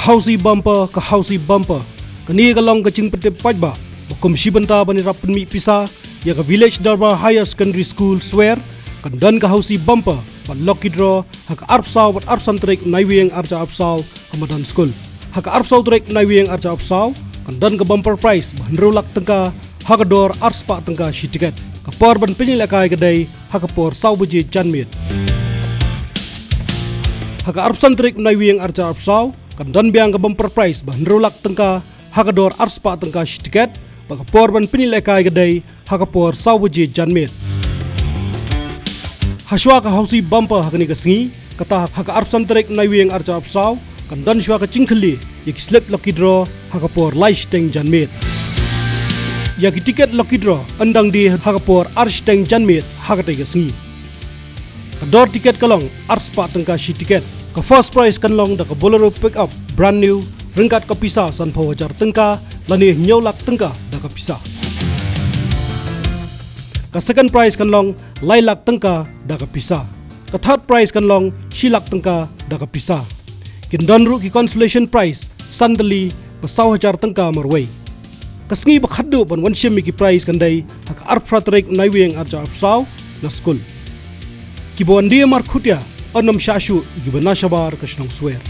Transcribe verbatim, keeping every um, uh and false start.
Housie Bumper, ka Housie Bumper. Kane ka long ka jingpyntip paidbah ba kum shi bynta ban ïarap pynmih pisa ïa ka Village Darbar Higher Secondary School Swer, kan don ka Housie Bumper bad lucky draw ha ka arphew saw bad arphew san tarik Naiwieng arhajar arphew saw ha madan skul. Ha ka arphew saw tarik Naiwieng arhajar arphew saw, kan don ka bumper prize ba hynriew lak tyngka ha ka dor arspah tyngka shi tiket. Ka por ban pynïalehkai ka dei ha ka por saw baje janmiet. Ha ka arphew san tarik Naiwieng arhajar arphew saw, kan don biang ka bumper prize ba hynriew lak tyngka ha ka dor arspah tyngka shi tiket, bad ka por ban pynïalehkai ka dei ha ka por saw baje janmiet. Hashwa ka Housie Bumper ha kane ka sngi, kata ha ka arphew san tarik Naiwieng arhajar arphew saw, kan don shwa ka jingkhyllie ïa ki slip lucky draw ha ka por lai shiteng janmiet. Ïa ki tiket lucky draw yn dang die ha ka por ar shiteng janmiet ha katei ka sngi. Ka dor tiket ka long arspah tyngka shi tiket. Ka first prize kan long da ka Bolero pickup brand new ryngkat ka pisa sanphew hajar tyngka lane hynñiew lak tyngka da ka pisa. Ka second prize kan long lai lak tyngka da ka pisa. Ka third prize kan long shi lak tyngka da ka pisa. Kin don ruh ki consolation prize san tylli ba saw hajar tyngka marwei. Ka sngi ba khatduh ban wan shim ïa ki prize kan dei ha ka arphew phra tarik Naiwieng arhajar arphew saw na skul. Kiba wan die markhutia yn ym shah shuh ïa kiba na shabar ka shnong Swer.